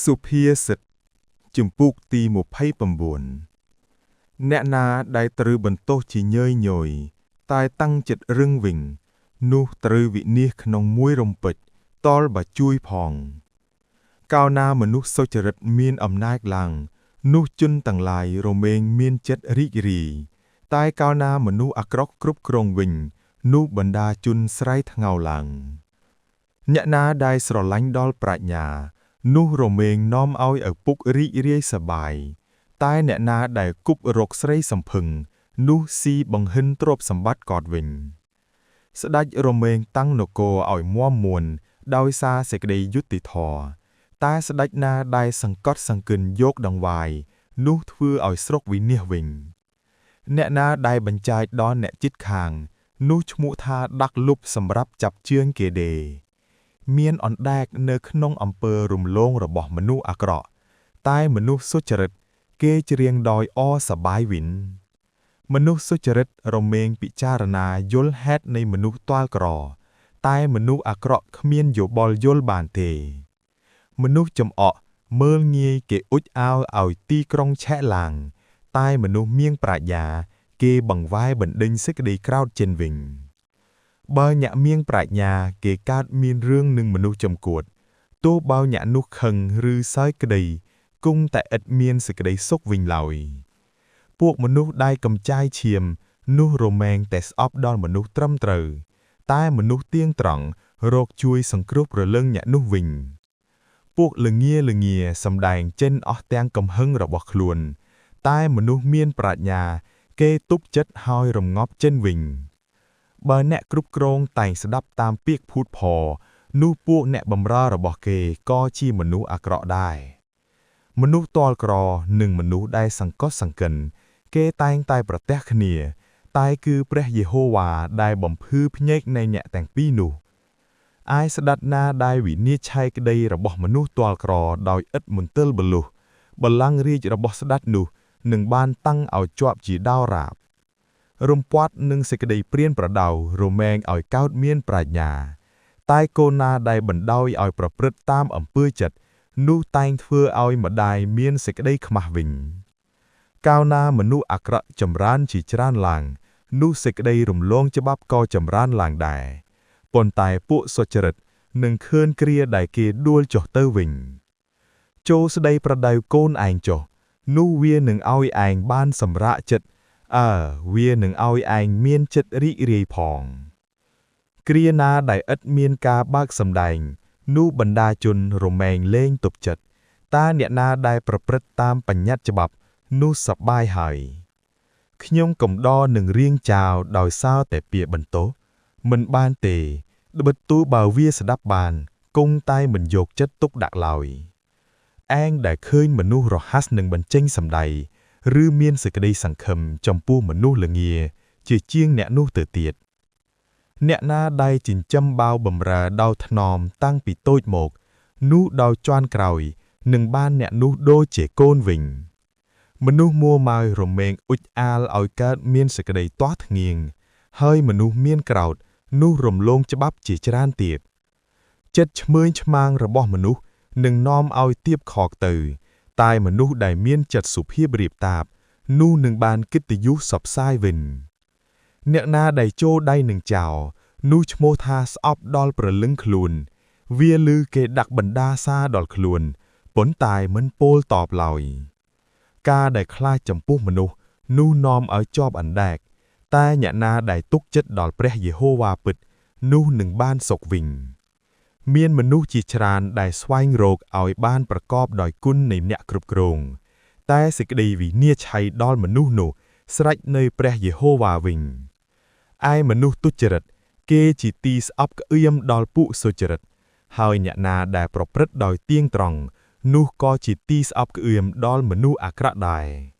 សុភាសិតជំពូកទី29អ្នកណាដែលត្រូវបន្ទោសជាញយញយតែតាំងចិត្តរឹងវិញ នោះត្រូវវិនាសក្នុងមួយរំពេចតលបើជួយផង កាលណាមនុស្សសុចរិតមានអំណាចឡើង នោះជនទាំងឡាយរមែងមានចិត្តរីករាយតែកាលណាមនុស្សអាក្រក់គ្រប់គ្រងវិញ នោះបណ្ដាជនស្រែកថ្ងោឡើង អ្នកណាដែលស្រឡាញ់ដល់ប្រាជ្ញា នោះរមែងនាំឲ្យឪពុករីករាយសប្បាយ តែអ្នកណាដែលគប់រកស្រីសំភឹង នោះស៊ីបង្ហិនទ្រព្យសម្បត្តិគាត់វិញ ស្ដេចរមែងតាំងនគរឲ្យមាំមួនដោយសារសេចក្តីយុត្តិធម៌តែស្ដេចណាដែលសង្កត់សង្កិនយកដង្វាយ នោះធ្វើឲ្យស្រុកវិនាសវិញ អ្នកណាដែលបញ្ចាចដល់អ្នកជិតខាង នោះឈ្មោះថាដាក់លុបសម្រាប់ចាប់ជើងគេដេ មានអណ្ដែកនៅក្នុងអំពើរំលងរបស់មនុស្សអាក្រក់ តែមនុស្សសុចរិតគេច្រៀងដោយអរសប្បាយវិញ មនុស្សសុចរិតរមែងពិចារណាយល់ហេតុនៃមនុស្សទាល់ក្រ តែមនុស្សអាក្រក់គ្មានយោបល់យល់បានទេ មនុស្សចំអកមើលងាយគេអុចអោឲ្យទីក្រុងឆេះឡើង តែមនុស្សមានប្រាជ្ញា គេបង្វែរបណ្ដេញសេចក្តីក្រោធចេញវិញ បើអ្នកមានប្រាជ្ញាគេកើតមានរឿងនឹងមនុស្សចំគួតទោះបើអ្នកនោះខឹងឬសើចក្តីគង់តែឥតមានសេចក្តីសុខវិញឡើយ ពួកមនុស្សដែលកំចាយឈាម នោះរមែងតែស្អប់ដល់មនុស្សត្រឹមត្រូវ តែមនុស្សទៀងត្រង់រកជួយសង្គ្រោះព្រលឹងអ្នកនោះវិញ ពួកលងាលងាសំដែងចេញអស់ទាំងកំហឹងរបស់ខ្លួន តែមនុស្សមានប្រាជ្ញា គេទប់ចិត្តហើយរងាប់ចេញវិញ បើអ្នកគ្រប់គ្រងតែងស្ដាប់តាមពាក្យភូតផល នោះពួកអ្នកបម្រើរបស់គេក៏ជាមនុស្សអាក្រក់ដែរ មនុស្សទាល់ក្រនិងមនុស្សដែលសង្កត់សង្កិន គេតែងតែប្រទះគ្នា តែគឺព្រះយេហូវ៉ាដែលបំភ្លឺភ្នែកនៃអ្នកទាំងពីរនោះ ឯស្ដេចណាដែលវិនិច្ឆ័យក្តីរបស់មនុស្សទាល់ក្រដោយឥតមន្ទិលបលុះបល្ល័ង្ករាជរបស់ស្ដេចនោះនឹងបានតាំងឲ្យជាប់ជាដោរាប រំពាត់នឹងសេចក្តីព្រានប្រដៅរមែងឲ្យកើតមានប្រាជ្ញា តែកូនណាដែលបណ្ដោយឲ្យប្រព្រឹត្តតាមអំពើចិត្តនោះតែងធ្វើឲ្យម្ដាយមានសេចក្តីខ្មាស់វិញ កាលណាមនុស្សអាក្រក់ចម្រើនជាច្រើនឡើង នោះសេចក្តីរំលងច្បាប់ក៏ចម្រើនឡើងដែរប៉ុន្តែពួកសុចរិតនឹងឃើញគ្រាដែលគេដួលចុះទៅវិញ ចូលស្ដីប្រដៅកូនឯងចុះ នោះវានឹងឲ្យឯងបានសម្រាកចិត្តអើវានឹងឲ្យឯងមានចិត្តរីករាយផង គ្រាណាដែលឥតមានការបើកសម្ដែង នោះបណ្ដាជនរមែងលែងទប់ចិត្តតើអ្នកណាដែលប្រព្រឹត្តតាមបញ្ញត្តិច្បាប់ នោះសប្បាយហើយ ខ្ញុំកំដរនឹងរៀងចោលដោយសារតែពាក្យបន្ទោសមិនបានទេត្បិតទូបើវាស្ដាប់បាន គង់តែមិនយកចិត្តទុកដាក់ឡើយ ឯងដែលឃើញមនុស្សរហ័សនឹងបញ្ចេញសម្ដី ឬមានសេចក្តីសង្ឃឹមចំពោះមនុស្សល្ងាជាជាងអ្នកនោះទៅទៀត អ្នកណាដែលចិញ្ចឹមបាវបំរើដោយថ្នមតាំងពីតូចមក នោះដោយជាន់ក្រោយនឹងបានអ្នកនោះដូចជាកូនវិញ មនុស្សមួម៉ៅរមែងអុចអាលឲ្យកើតមានសេចក្តីទាស់ធ្ងៀង ហើយមនុស្សមានក្រោធនោះរំលងច្បាប់ជាច្រើនទៀត ចិត្តឈ្មើងឆ្មាងរបស់មនុស្សនឹងនាំឲ្យទៀបខកទៅ តែមនុស្សដែលមានចិត្តសុភាពរាបតាប នោះនឹងបានកិត្តិយសសបសាយវិញ អ្នកណាដែលចូលដៃនឹងចោរនោះឈ្មោះថាស្អប់ដល់ព្រលឹងខ្លួន វាឮគេដាក់បណ្ដាសាដល់ខ្លួនប៉ុន្តែមិនពោលតបឡើយ ការដែលខ្លាចចំពោះមនុស្សនោះនាំឲ្យជាប់អណ្ដែក តែអ្នកណាដែលទុកចិត្តដល់ព្រះយេហូវ៉ាពិត នោះនឹងបានសុខវិញ មានមនុស្សជាច្រើនដែលស្វែងរកឲ្យបានប្រកបដោយគុណនៃអ្នកគ្រប់គ្រង តែសេចក្តីវិនិច្ឆ័យដល់មនុស្សនោះស្រេចនៅព្រះយេហូវ៉ាវិញ ឯមនុស្សទុច្ចរិតគេជាទីស្អប់ក្អៀមដល់ពួកសុចរិត ហើយអ្នកណាដែលប្រព្រឹត្តដោយទៀងត្រង់នោះក៏ជាទីស្អប់ក្អៀមដល់មនុស្សអាក្រក់ដែរ។